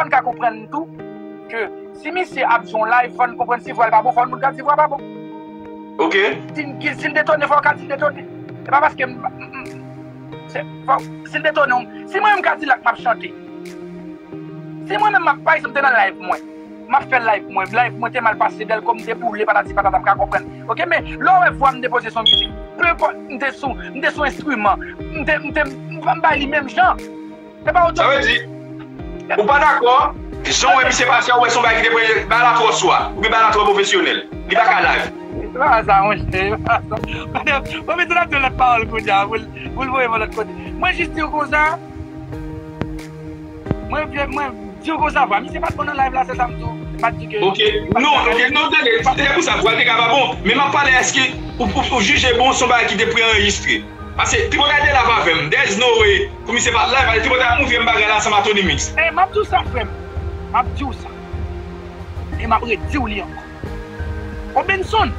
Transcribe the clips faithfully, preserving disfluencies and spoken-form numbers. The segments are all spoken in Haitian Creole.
Fò n ka konprann tou ke si misye ap jwe yon live, fò n konprann si vwa l pa bon, fò n moun ka di vwa pa bon. Ok. Si, si l detone, fò w ka di l detone. E pa paske m, m, m, se, fò, si l detone, si mwen menm Kadilak m ap chante, si mwen menm m ap, pa egzanp, te nan live mwen, m ap fè live mwen, live mwen te mal pase, dèlko m te boule, patati patata, m ka konprann. Ok, men lè w wè vwa m depoze sou yon mizik, pe enpòt, m te sou, m te sou enstriman, m te, m te, m, m bay li menm jan. Se pa Sa vle di, ou pa dakò, jan w wè misye pase a, ou wè se yon bagay ki te premye, bagay la twò swa, oubyen bagay la twò pwofesyonèl. Li pa ka live. Se pa sa, monchè, se pa sa. Bon, men, se l ap di yon lòt pawòl kounye a, pou l, pou l voye m yon lòt kote. Mwen jis di w konsa, mwen, mwen di w konsa, vwa misye pa t bon nan live la, se sa m di w. M pa t di ke. Ok, non, ok, non, tande, se te pou sa, vwa l te ka pa bon, men m ap pale èske ou, ou, ou jije bon, se yon bagay ki te pre-anrejistre. Pase, Tripotay te la avè m. There's no way pou misye pa t la, pase Tripotay ap montre m bagay la ansanm a Tony Mix. E, m ap di w sa, frè m. M ap di w sa. E m ap redi w li ankò. Ô Benson,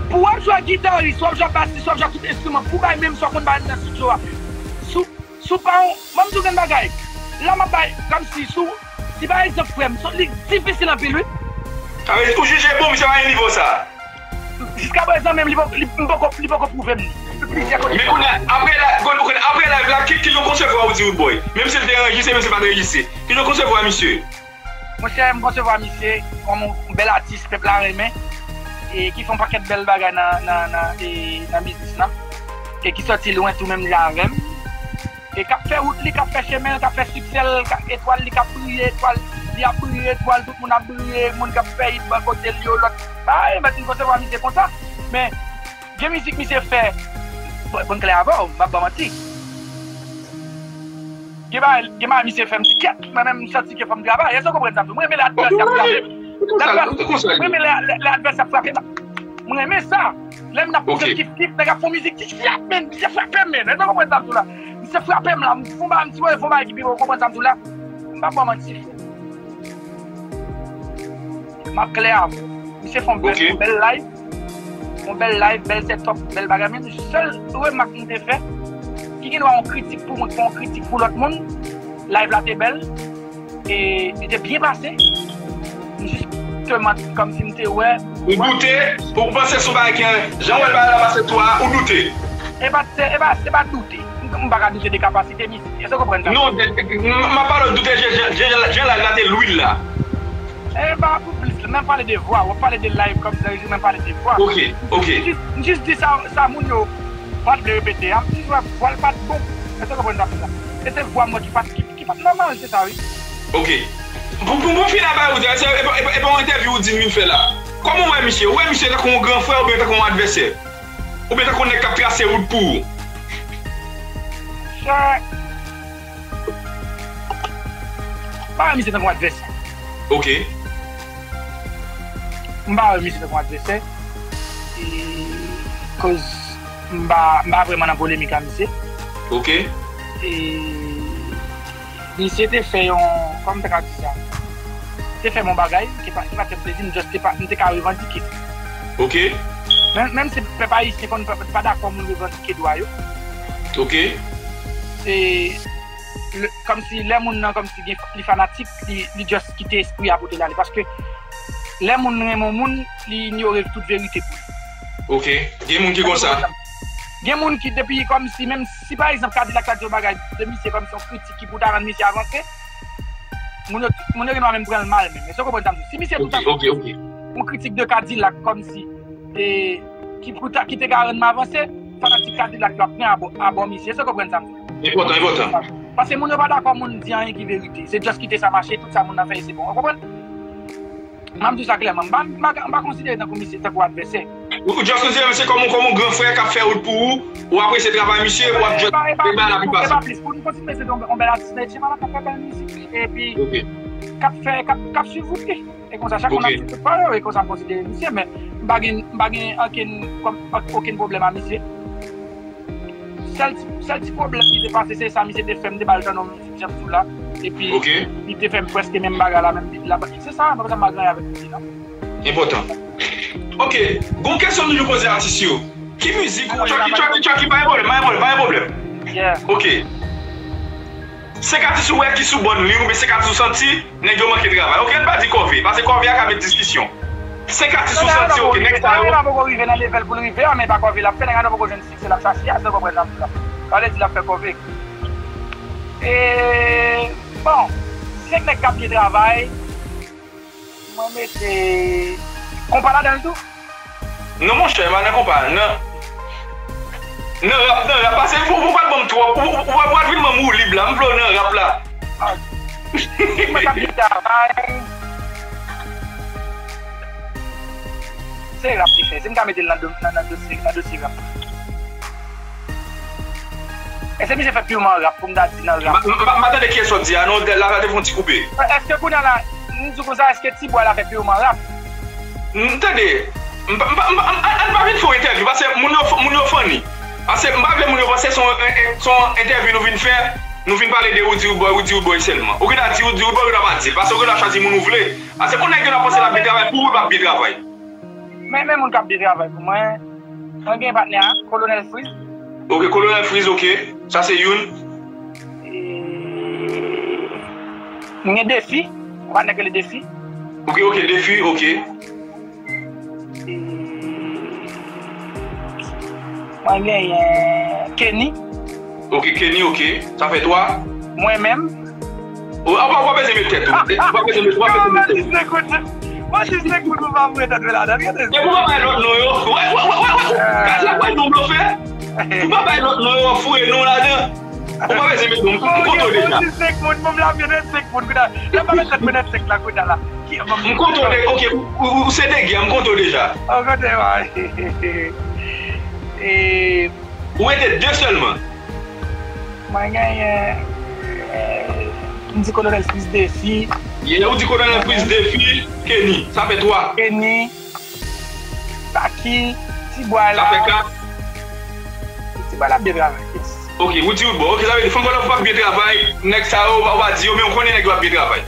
pou w ap jwe ak gitaris, w ap jwe ak basis, w ap jwe ak tout enstriman, pou bay menm sa w konn bay nan estidyo a. Si w, si w pa yon, ban m di w grenn bagay. La m ap bay, kòmsi, si w, si pa egzanp, frè m, li difisil anpil, wi. Sa vle di, ou jije bon, misye pa gen nivo sa. Jiskaprezan menm, li poko, li poko, li poko pwouve m li. Plizyè kote. Men kounye a, apre la, kounye a, apre live la, ki, ki jan w konsevwa ou di Roodboy? Menm si l te anrejistre, menm si l pa t anrejistre. Ki jan w konsevwa misye? Monchè, m konsevwa misye kòm yon bèl atis pèp la renmen, e ki fè yon pakèt bèl bagay nan, nan, nan, e, nan biznis lan, e ki sòti lwen tou menm jan avè m. E k ap fè wout li, k ap fè chemen l, k ap fè siksè l, k ap, etwal li k ap briye, etwal li ap briye, etwal tout moun ap briye, moun k ap fè it bò kote l yo, lòt, bay, mèt m konsevwa misye konsa. Men, gen mizik misye fè, bon, bon klè avè w, m ap ba w manti. Gen bagay, gen bagay misye fè m di kèt, mwen menm m santi ke fò m travay, èske w konprann sa m di w? Mwen renmen lè advèsè ap frape m. Mwen renmen lè, lè, lè advèsè ap frape m. Mwen renmen sa. Lè m ap pran kif kif, nèg ap fè yon mizik, ti frap, men, misye frape m, men. Èske w konprann sa m di w la? Misye frape m la, m fè yon bagay, m ti voye fè yon bagay ki pi bon, w konprann sa m di w la? M p ap ba w manti, frè. M ap klè avè w. Misye fè yon bèl, yon bèl live. Yon bèl live, bèl setup, bèl bagay. Men sèl remak m te fè, ki gen dwa yon kritik pou mwen, ki pa yon kritik pou lòt moun, live la te bèl. E li te byen pase. M jis te mande kòmsi m te wè. Ou doute? Ou panse se yon bagay ki, jan w wè bagay la pase tou a, ou doute? E pa t, e pa, e pa doute. M, m pa ka doute de kapasite misye. Èske w konprann sa? Non, m, m, m ap pale w doute jan, jan, jan, jan live la te lwil la. E pa pou plis, men pale de vwa, w ap pale de live kòmsi nan rejim, men pale de vwa. Ok, ok. M jis, m jis di sa, sa moun yo pa t vle repete a, m jis wè vwa l pa t bon. Èske w konprann sa m di la? E se vwa m wè ki pa t, ki, ki pa t nòmal, se sa wi. Ok. Pou, pou, pou fini a bay ou di a, se, e pa, e pa, e pa yon entèvyou ou di m vin fè la. Kòman w wè misye? Ou wè misye tankou yon gran frè oubyen tankou yon advèsè? Oubyen tankou yon nèg k ap trase wout pou ou? Chè. M pa wè misye tankou advèsè. Ok. M pa wè misye tankou advèsè. E, koz m pa, m pa vrèman nan polemik a misye. Ok. E, misye te fè yon, kòman m ta ka di sa? Te fè m yon bagay ki pa, ki pa t fè m plezi, m just te pa, m te ka revandike. Ok. Menm, menm si pèp ayisyen konn pa, pa dakò moun revandike dwa yo. Ok. Se, le, kòmsi lè moun nan kòmsi gen, li fanatik, li, li just kite espri a pote l ale. Paske lè moun renmen yon moun, li inyore tout verite pou li. Ok. Gen moun ki konsa. Gen moun ki depi kòmsi, menm si pa egzanp Kadilak ta di yon bagay de misye kòmsi yon kritik ki pou ta rann misye avanse, moun yo, moun yo gen dwa menm pran l mal menm. Èske w konprann sa m di w? Si misye tou ta fè yon kritik de Kadilak kòmsi, e, ki pou ta, ki te ka rann m avanse, fanatik Kadilak yo ap pran abò, abò misye. Èske w konprann sa m di w? Enpòtan, enpòtan. Paske moun yo pa dakò moun di anyen ki verite. Se just kite sa mache, tout sa moun nan fè se bon. Ou konprann? M ap di w sa klèman, m pa, m pa, m pa konsidere tankou misye tankou advèsè. Ou just konsidere misye kòm, kòm yon gran frè k ap fè wout pou ou, ou apresye travay misye, w ap just fè bagay la pi pase. E pa plis, pou nou kontinye, se yon, yon bèl atis nan Etye Mala k ap fè bèl mizik, epi k ap fè, k ap, k ap swiv wout li. E konsa, chak moun ap swiv wout pa yo, e konsa m konsidere misye, men m pa gen, m pa gen okenn, kòm, okenn pwoblèm a misye. Sèl ti, sèl ti pwoblèm ki te pase, se sa misye te fè m, te ba l tann yon mizik, jan m di w la. Epi, li te fè m prèske menm bagay la, menm bit la. Se sa, m pa bezwen m pa gen anyen avèk misye, non. Enpòtan. Ok, gon kesyon m toujou poze atis yo. Ki mizik ou, Chucky, Chucky, Chucky, pa gen pwoblèm, pa gen pwoblèm, pa gen pwoblèm. Ok. Senk atis ou wè ki sou bòn li, oubyen senk atis ou santi, nèg yo manke travay. Oke, n pa di kòve, paske kòve a ka met diskisyon. Senk atis ou santi, oke, nèg sa yo. Nèg la poko rive nan level pou l rive an, men pa kòve l ap fè, nèg la poko jwenn siksè l ap chache a, sa w konprann ap fè. Sa vle di l ap fè kòve. E, bon, senk nèg k ap byen travay, mwen mete konpa ladan l tou. Non, monchè, pa nan konpa. Nan, nan rap, nan rap. Pase, ou, ou pral ban m twòp. Ou, ou, ou pral vin ban m woulib la. M vle w nan rap la. Ah. Mwen k ap di travay. Se rap li fè. Si m ka mete l nan do-, nan, nan dosye, nan dosye rap. Èske misye fè piman rap pou m ta di nan rap? M pa, m pa, m pa tande kiyès w ap di a, non, la, la te fè yon ti koupe. Èske kounye a la, m di konsa, èske Ti Bwa la fè piman rap? M tande, m pa, m pa, m pa, m, an, an pa vin fè yon entèvyou, paske moun yo, moun yo funny. Paske m pa vle moun yo panse se yon, en, en, se yon entèvyou nou vin fè, nou vin pale de Roody Roodboy, Roody Roodboy sèlman. Ou gentan di Roody Roodboy, ou gentan pa di l, paske ou gentan chwazi moun ou vle. Paske pou nèg gentan panse l ap byen travay, pou ou l p ap byen travay. Men, men moun k ap byen travay pou mwen. Mwen gen patnè a, Kolonèl Freeze. Oke, Kolonèl Freeze, oke. Sa se youn. E, mwen gen Defi. Yon patnè k rele Defi. Oke, oke, Defi, oke. E, mwen genyen Kenny. Oke, Kenny, oke. Sa fè twa. Mwen menm. Ou, ou pa, ou pa bezwen met tèt ou. Ou pa bezwen met, ou pa bezwen met tèt ou. Mwen di se kout, mwen di se kout pou pa foure tèt mwen ladan. Gade. E pou pa bay lòt non yo. Wè, wè, wè, wè, wè. Gad la, wè non blofè. Pou pa bay lòt non yo, foure non ladan. Ou pa bezwen met non. M konte w deja. Mwen di se kout, mwen la vin vennsenk moun, kounye a. Lè m pa met tèt mwen vennsenk la, kounye a la. Ki, m konte w de-, oke, ou, ou, ou se de gè, m konte w deja. Ou konte, wi. E, Ou rete de sèlman. Mwen genyen, eh, m di Kolonèl Freeze Defi. Yeah, ou di Kolonèl Freeze Defi, Kenny. Sa fè twa. Kenny, Baky, Ti Bwa la. Sa fè kat. Ti Bwa la byen travay, yes. Oke, Roody Roodboy. Oke, sa vle di, fanm kolon pa byen travay, nèg sa yo, ou pa, ou pa di yo, men ou konnen nèg yo ap byen travay.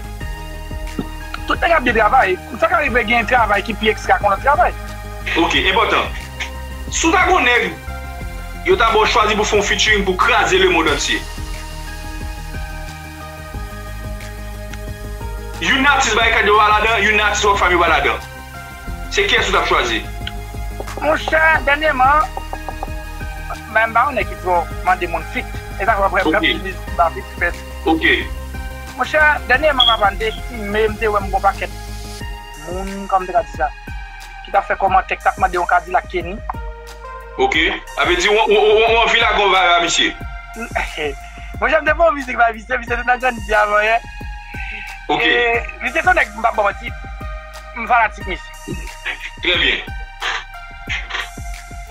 Tout nèg ap byen travay. Sa ka rive gen travay ki pi ekstra ke yon lòt travay. Oke, enpòtan. Si w ta gen yon nèg, yo ta ba w chwazi pou fè yon featuring pou kraze lemonn antye. Youn nan atis Barikad yo pa ladan, youn nan atis Rockfam yo pa ladan. Se kiyès ou t ap chwazi? Monchè, dènyèman, men m pa yon nèg ki twò mande moun feat. E sa fè w ap wè m ap fè mizik m pa feat fè. Oke. Monchè, dènyèman, papa, m te filme, m te wè m gon pakèt moun, kòman m te ka di sa, ki t ap fè kòmantè, ki t ap mande yon Kadilak Kenny. Oke. Sa vle di, ou, ou, ou, ou anvi lage yon vay a misye. Monchè, m te fè yon mizik bay misye, misye te nan Grandi avan yè. Oke. E, misye se yon nèg, m p ap ba w manti, m fanatik misye. Trè byen.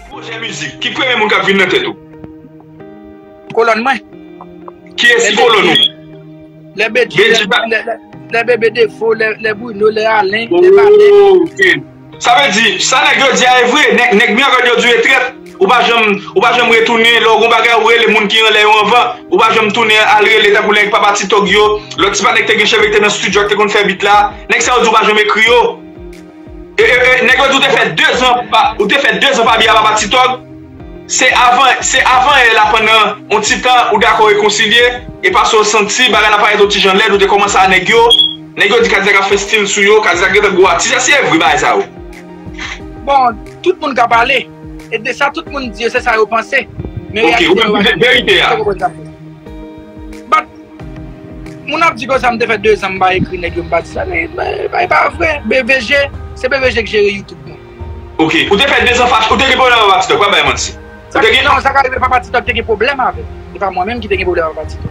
Pwojè mizik, ki premye moun k ap vin nan tèt ou? Kolòn mwen. Kiyès ki kolòn ou? Lè Bedji, lè, lè, lè, lè Bebe Defo, lè, lè Bruno, lè Alen, lè Vanèk. Oke. Sa vle di, sa nèg yo di a e vre, nèg, nèg Miragwàn yo di w e trèt, ou pa janm, ou pa janm retounen, lè w gon bagay ou rele moun ki anlè yo anvan, ou pa janm tounen al rele tankou nèg Papa Ti Tòg yo, lòt ti patnè ki te gen cheve ki te nan estidyo a ki te konn fè beat la, nèg sa yo di w pa janm ekri yo. E, e, e, nèg yo di w te fè dezan, pa, ou te fè dezan pa byen a Papa Ti Tòg. Se avan, se avan yè la pandan yon ti tan ou dakò rekonsilye, e paske w santi bagay la parèt yon ti jan lèd, ou te kòmanse a nèg yo. Nèg yo di Kadilak ap fè stil sou yo, Kadilak gentan gwo atis, èske e vre bagay sa yo? Bon, tout moun ka pale. E de sa tout moun di yo, se sa yo panse. Men reyalite yo pa verite a. But moun ap di konsa m te fè dezan m pa ekri nèg yo, m pa di sa, men, men, men e pa vre. B V G, se B V G k jere YouTube mwen. Oke. Ou te fè dezan fache, ou te gen pwoblèm ak Papa Ti Tòg, pa bay manti. Ou te gen... Non, sa ka rive Papa Ti Tòg te gen pwoblèm avè m. E pa mwen menm ki te gen pwoblèm ak Papa Ti Tòg.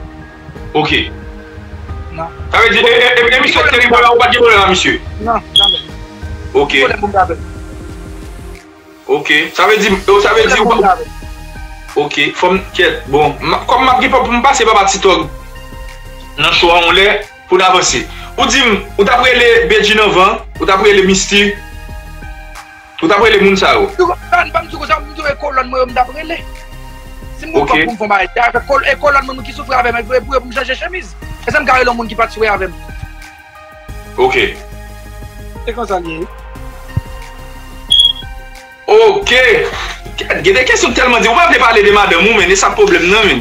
Oke. Non. Sa vle di, e, e, e, e misye ki te gen pwoblèm, ou pa t gen pwoblèm ak misye? Non, jamè. Oke. Pwoblèm pou m t avè l. Oke. Sa vle di, sa vle di ou pa... Oke, fò m, kèt. Bon, m, kòm m ap gen pou m pase Papa Ti Tòg nan cho a yon lè, pou n avanse. Ou di m, ou t ap rele Bedjine anvan, ou t ap rele Misty, ou t ap rele moun sa yo. Ban m di w konsa, m di w e kolòn mwen yo m t ap rele. Si m gon kòb pou m fè yon bagay, se avèk kol-, e kolòn mwen ki soufri avè m, e pou, pou, pou m chanje chemiz. E sa m ka rele yon moun ki pa t soufri avè m. Oke. Se konsa l ye. Oke. Gen de kesyon tèlman di, ou pa vle pale de madanm ou, men e sa pwoblèm nan, men.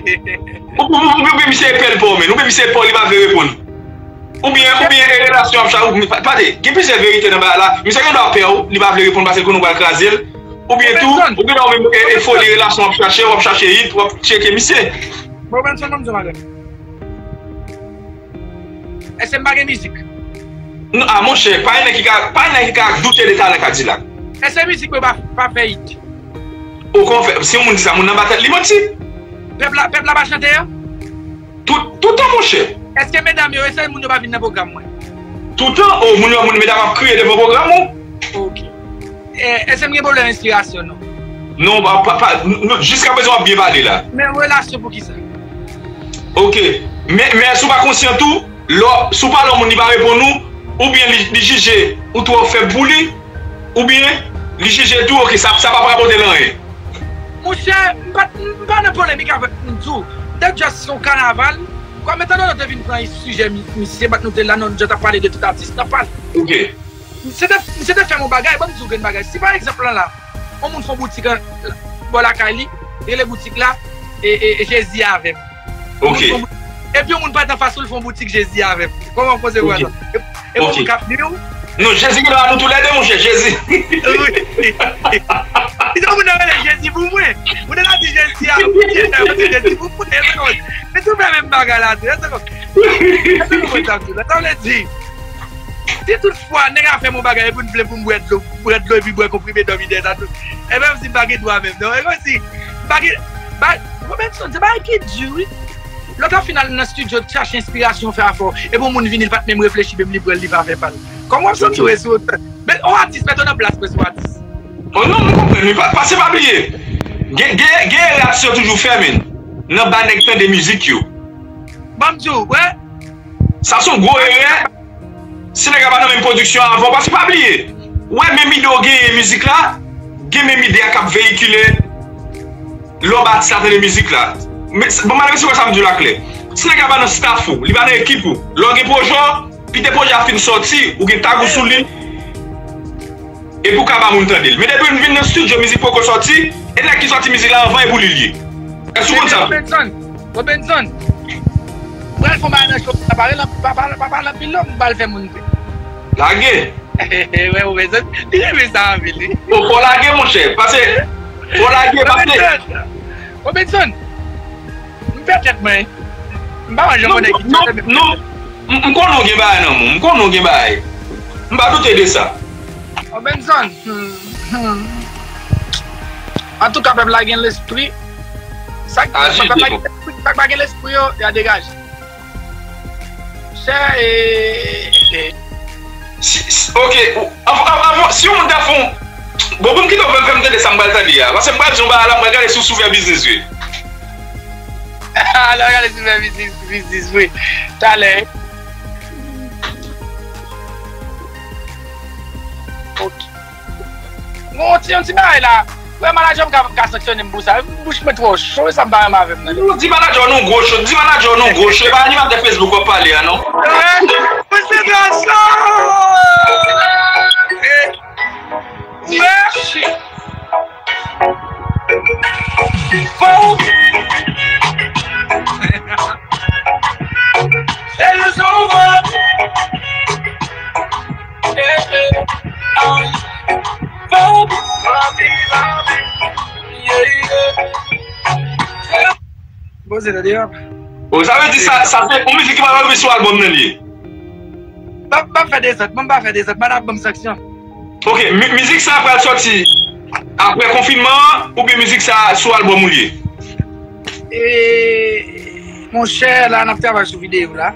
Ou, ou, ou, ou, misye e pè l pa w, men. Ou, misye e pè w, li pa vle reponn. Oubyen, oubyen, e relasyon ap chache. Pate, gen plizyè verite nan bagay la. Misye gen dwa pè w, li pa vle reponn paske l konnen w pral kraze l. Oubyen tou, ou gen dwa ou menm, e, e foli relasyon w ap chache, w ap chache it, w ap tcheke misye. Bon, Benson, ban m di w yon bagay. Èske m pa gen mizik? Non, a, monchè, pa gen nèg ki ka, pa gen nèg ki ka doute de talan Kadilak. Èske mizik mwen pa, pa fè it? Okontrè, si yon moun di sa, moun nan ba tèt li manti. Pèp la, pèp la pa chante yo? Tout, toutan, monchè. Èske medam yo, èske moun yo pa vin nan pwogram mwen? Toutan, o, moun yo, moun, medam ap kriye devan pwogram ou. Ok. E, èske m gen pwoblèm enspirasyon, non? Non, pa, pa, pa, nou, jiskaprezan w ap byen pale la. Men relasyon pou kisa? Ok. Men, men èske w pa konsyan tou, lè w, si w pale yon moun, li pa reponn ou, oubyen li, li jije ou twò fèb pou li, oubyen li jije tou, ok, sa, sa p ap rapòte l anyen. Monchè, m pa, m pa nan polemik avèk moun tou. Te just se yon kanaval. Kòm etan done nou te vin pran sijè mi-, misye, bat nou te la, nou just ap pale de tout atis, n ap pale. Ok. Misye te, misye te fè m yon bagay, ban m di w grenn bagay. Si pa egzanp lan la, yon moun fè yon boutik an, bò lakay li, rele boutik la, e, e, e Jezi avè m. Ok. Yon moun fè yon boutik, epi yon moun parèt anfas ou, l fè yon boutik Jezi avè m. Kòman w panse wè sa? Ok. E, e bon, ok, moun k ap di w? Non, Jezi ki nan nou toulède, monchè, Jezi. Wi. Li di yon moun nan rele Jezi pou mwen. Moun nan di Jezi a, Jezi a, Jezi pou mwen. E se kòman? Men tou fè menm bagay la tou. E se kòman? E se kòman sa vle di? Si tout fwa, nèg a fè m yon bagay epi m vle pou m bwè dlo, bwè dlo epi bwè konprime dòmi dèyè sa tou. Ebyen, m di m pa gen dwa menm, non. E kòmsi, m pa gen, ba, Robinson, se bagay ki di, wi. Lòt la, final nan estidyo, chache enspirasyon, fè afè w. Epi yon moun vini, li pa t menm reflechi, menm li pran l, li pa fè pa l. Kòman w ap santi w sou, men, yon atis, mete w nan plas mwen, sou atis. Oh non, m konprann, wi. Pa, pase pa bliye. Gen, gen, gen erè atis yo toujou fè, men. Nan ba nèg tande mizik yo. Ban m di w, wè. Sa se yon gwo erè. Si nèg la pa nan menm pwodiksyon avè w, paske pa bliye, ou wè menm ide w genyen mizik la, gen menm ide a k ap veyikile lè w ba atis la tande mizik la. Men, bon, malgre se wè sa m di w la klè. Si nèg la pa nan staff ou, li pa nan ekip ou, lè w gen pwojè w, pite pwojè a fin sòti, ou gen tag ou sou li, epi w ka ba moun tande l. Men depi l vin nan estidyo, mizik poko sòti, e nèg ki sòti mizik la anvan, e pou li l ye. Èske w konn sa? Robinson, Robinson, m pral fè yon bagay nan show sa, pa rele, pa, pa, pa pale anpil non, m pral fè moun ri. Lage. Wè, Robinson, li renmen sa anpil, wi. O, fò lage, monchè, pase, fò lage, pase. Robinson, Robinson, m fè tèt mwen. M pa manje non, konnen ki non, non, m, m konnen w gen bagay nan men w, m konnen w gen bagay. M pa doute de sa. Robinson, hmm, hmm. Antouka, pèp la gen lespri. Sa k, ah, pèp la gen lespri, sa k pa gen lespri yo, y a degaje. Chè, e, e. Si, si, ok, ou, anvan, anvan, anvan, si yon moun ta fè yon, bon, pou m kite w fè m, fè m tande sa m pral tande a. Paske m pral di yon bagay la, m pral gade si w sou fè biznis, wi. Alò, gade si w fè biznis, biznis, wi. Talè. Yon ti, yon ti bagay la. Wè, manadjè m ka, ka sanksyone m pou sa. Bouch mwen twò cho, e sa m pa renmen avè m nan. Ou di manadjè w nan gwo cho, di manadjè w nan gwo cho, e pa animatè Facebook w ap pale a, non. Mwen se gason. Mèsi. Fò. Se nou sou vant. Poze tande, papa. O, sa vle di sa, sa se yon mizik ki pa pral sou albòm nan li ye. M ap, m ap fè dezòd, mwen m pa fè dezòd, mwen ap ban m sanksyon. Ok, mi-, mizik sa pral sòti apre konfinman an, oubyen mizik sa sou albòm ou li ye? E, monchè, la, n ap travay sou videyo la.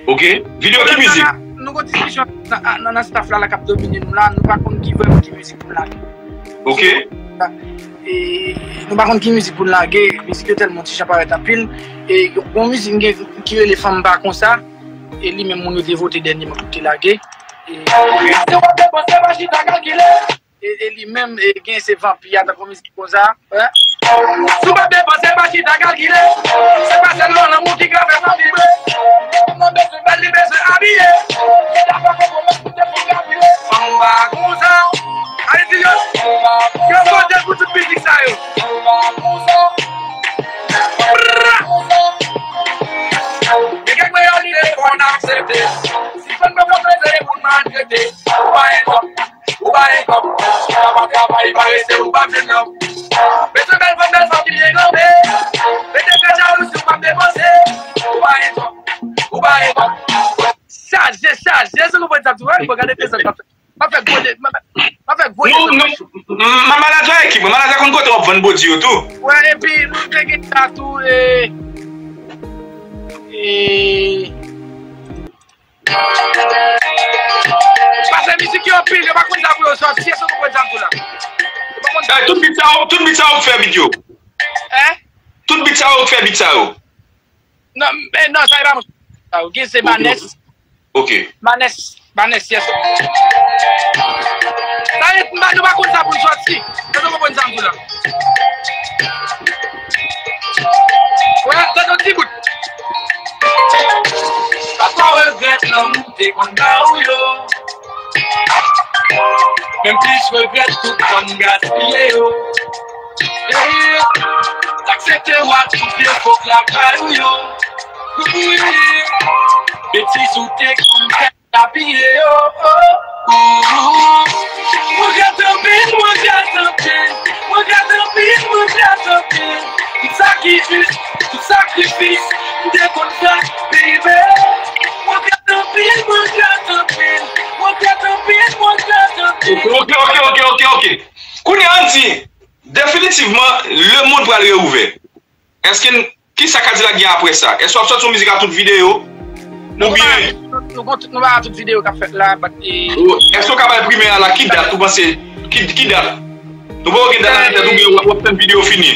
Ok. Videyo ki mizik? Nou gen diskisyon nan, nan, nan staff la, la k ap domine nou la, nou pa konn ki vrèman ki mizik pou n lage. Ok. E, nou pa konn ki mizik pou n lage, mizik yo tèlman ti jan parèt anpil. E, yon mizik m gen ki rele Fanm Pa Konsa, e li menm moun yo te vote dènyèman pou te lage. E, se w ap depanse, pa chita kalkile. E, e li menm, e, gen se vanpi a, tankou mizik konsa. Wè. Si w p ap depanse, pa chita kalkile. Se pa sèlman lanmou ki ka fè fanm vibre. Fanm nan bezwen bèl, li bezwen abiye. Chita pa konprann, koute pou kapire. Fanm pa konsa. Ale di yo. Yo vote pou tout mizik sa yo. Bra. Gen kèk reyalite fò n aksepte. Si fanm pa konsa, se pou n maltrete. Ou pa enpòtan. Ou pa gen kòb, chita pa travay, parese, ou p ap jwenn lòm. Bezwen bèl fanm, bèl fanm ki byen kanpe. Mete fè jalouzi, ou p ap depanse. Ou pa gen kòb, ou pa gen kòb. Chaje, chaje, se konprann sa tou, wi, bon, gade dezòd m ap fè. M ap fè gwo de, m ap, m ap fè gwo dezòd. Non, non, m, m, manadjè ekip mwen, manadjè konn kote w ap vann pwodui yo tou. Wè, epi nou te gen sa tou, e, e, Pase mizik yo anpil, yo pa konn sa pou yo sòti, èske w konprann sa m di w la? Yo pa konn sa. Eh, tout beat sa yo, tout beat sa yo k fè beat yo. Hein? Tout beat sa yo k fè beat sa yo. Non, eh, non, sa e pa mwen. Sa yo gen se Banès. Ok. Banès, Banès, yes. Sa e, nou pa konn sa pou n sòti. Èske w konprann sa m di w la? Wè, tande yon ti bout. Pa twò regrèt lanmou m te konn ba ou yo. Men plis regrèt tout tan m gaspiye yo. Ey, aksepte w ak tout defo k lakay ou yo. Wi, betiz ou te konn fè. Tapiye yo. Mwen regrèt anpil, mwen regrèt anpil. Mwen regrèt anpil, mwen regrèt anpil. Tout sa ki jis, tout sakrifis m te konn fè, baby. Mwen regrèt anpil, mwen regrèt anpil. Mwen regrèt anpil, mwen regrèt anpil. Ok, ok, ok, ok, ok, ok. Kounye a, ann di, definitivman, lemonn pral reouvè. Èske n, kisa Kadilak gen apre sa? Èske w ap sòti yon mizik a tout videyo? Oubyen nou pa, nou, nou, nou pa tout videyo k ap fèt la, but, e, ou, èske w ka bay primè a la? Ki dat ou panse? Ki, ki dat? Nou poko gen dat la nan tèt oubyen w ap, w ap tann videyo fini?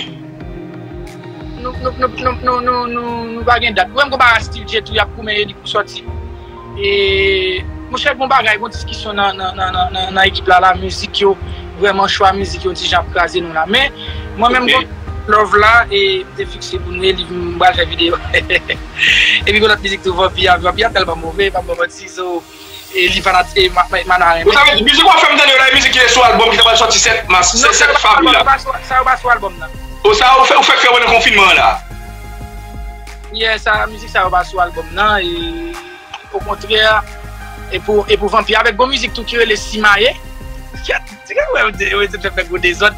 Nou, nou, nou pa gen dat. Ou menm konpare a Steve J tou, y ap goumen e li pou sòti. E, monchè, gon bagay, gon diskisyon nan, nan, nan, nan, nan, nan ekip la, la, mizik yo, vrèman, chwa mizik yo, ti jan ap kraze nou la. Men, mwen menm, gon love la, e m te fikse pou nou, e li, m pral fè videyo. Epi gon lòt mizik tou, Vanpi a, Vanpi a tèlman move, pa bon manti, so, e li fanat-, e ma-, ma-, Mana renmen. Ou sav, mizik w ap fè m tande yo la, e mizik ki sou albòm ki ta pral sòti sèt mas, se sèt avril la. Sa yo pa sou albòm nan. O, sa ou fè, ou fèk fè yo pandan konfinman an la. Yeah, sa, mizik sa yo pa sou albòm nan, e okontrè, e pou, e pou Vanpi avèk bon mizik tou ki rele Simaye. Kèt, ti gade, wè, yo te, yo te fè fè gwo dezòd.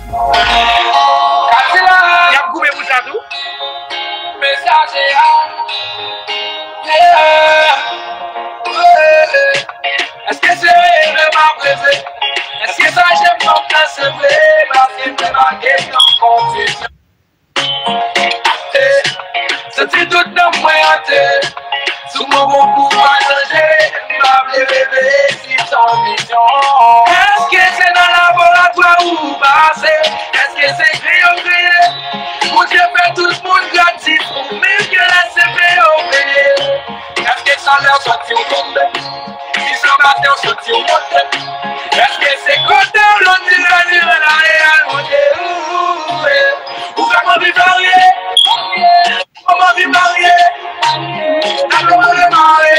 Y ap goumen pou sa tou. Mesaje a. Yeah. Èske se reve m ap reve? Èske sa je m ap fè se vre? Paske m remake nan konfizyon. Santi tout nanm mwen ante. Sou mwen bon pou pa chanje. M pa vle reve si se yon vizyon. Èske se nan laboratwa ou pase? Èske se kreye w kreye? Bondye fè tout moun gratis, ou menm ke lè se peye w peye. Èske salè w sòti w tonbe? Si se batè w sòti w monte? Èske se kote w lòt di rale rale? Anvi marye, dakò, mwen remare.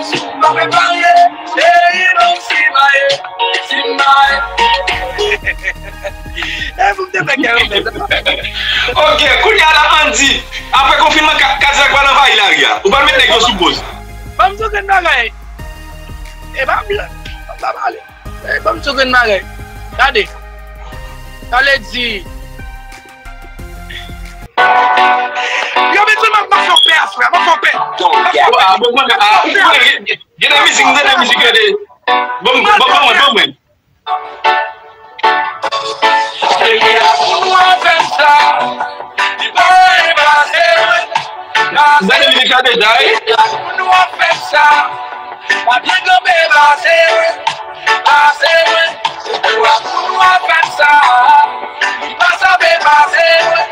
Si w pa prepare, cheri, ban m simaye, simaye. E pou m te fè kè yo fè sa. Ok, kounye a la, Andy, apre konfinman, Ka- Kadilak pral anvayi lari a. Ou pral met nèg yo sou poz. Ban m di w grenn bagay. E pa m, m pa pale. E ban m di w grenn bagay. Gade. Sa vle di, yo vin sou m ap, m ap fè w pè aswè a, m ap fè w pè. Ah, bon, bon, ah, ou konnen gen, gen, gen de mizik, m tande mizik yo de. Bon, bon, bon, bon, bon, bon. Cheri a pou nou ap fè m sa. Li pa anyen pase mwen. Gade mizik la deja, wi. Cheri a pou nou ap fè m sa. Pa byen kanpe pase mwen. Pase mwen. Se pou a pou nou ap fè m sa. Li pa sanble pase mwen.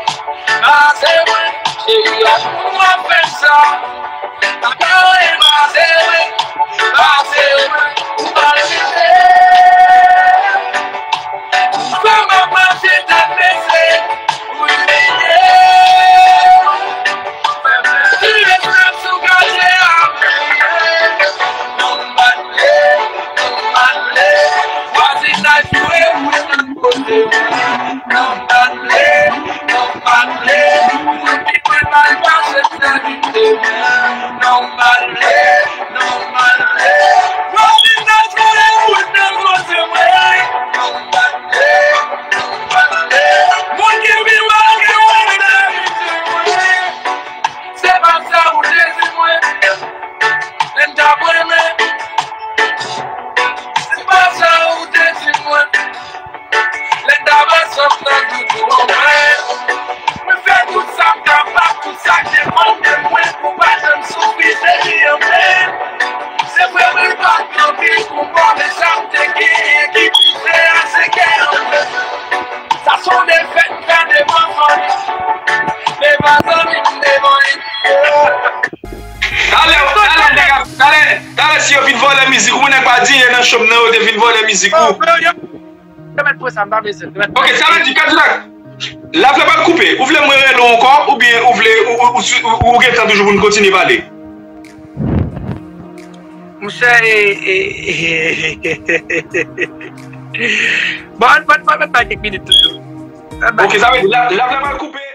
Pase mwen. Cheri a pou nou ap fè m sa. Pase mwen, pase mwen, ou pa rete. Ou fè m ap mache tèt bese, ou imilye. Ou fè m pèdi respè m sou katye a. Non, m pa t vle, non, m pa t vle. Vwazinaj mwen, mwen, mwen, kote mwen. Non, m pa t vle, non, m pa t vle. Mwen ki te mal pase sèvitè mwen. Non, m pa t vle, non, m pa t vle. Vwazinaj mwen, mwen, mwen, kote mwen. Non, m pa t vle, non, m pa t vle. Moun ki pi mal ke mwen, sèvitè mwen. Se pa sa ou te di mwen. Lè n t ap renmen. Se pa sa ou te di mwen. Lè n t ap ansanm nan doudou an mwen. Mwen fè tout sa m kapab, tout sa k depann de mwen pou pa janm soufri, cheri an mwen. Se vre mwen pa t gen anpil pou m ba w, men sa m te genyen ki pi chè a se kè an mwen. Sa se yon defèt m fè devan fanmi. Devan zanmi m, devan enmi yo. Talè, talè, nèg ap, talè, talè, si yo vin vòlè mizik ou, nèg pa di anyen nan cho m nan, yo te vin vòlè mizik ou. Yo mèt pran sa, m pa bezwen l. Yo mèt pran. Ok, sa vle di, Kadilak, laflè pral koupe. Ou vle mwen rele w ankò, oubyen ou vle, ou, ou, ou, ou, ou gen tan toujou pou n kontinye pale? Monchè, e, e, e, bon, bon, bon, mèt bay kèk minit toujou. Ok, sa vle di, la, laflè pral koupe.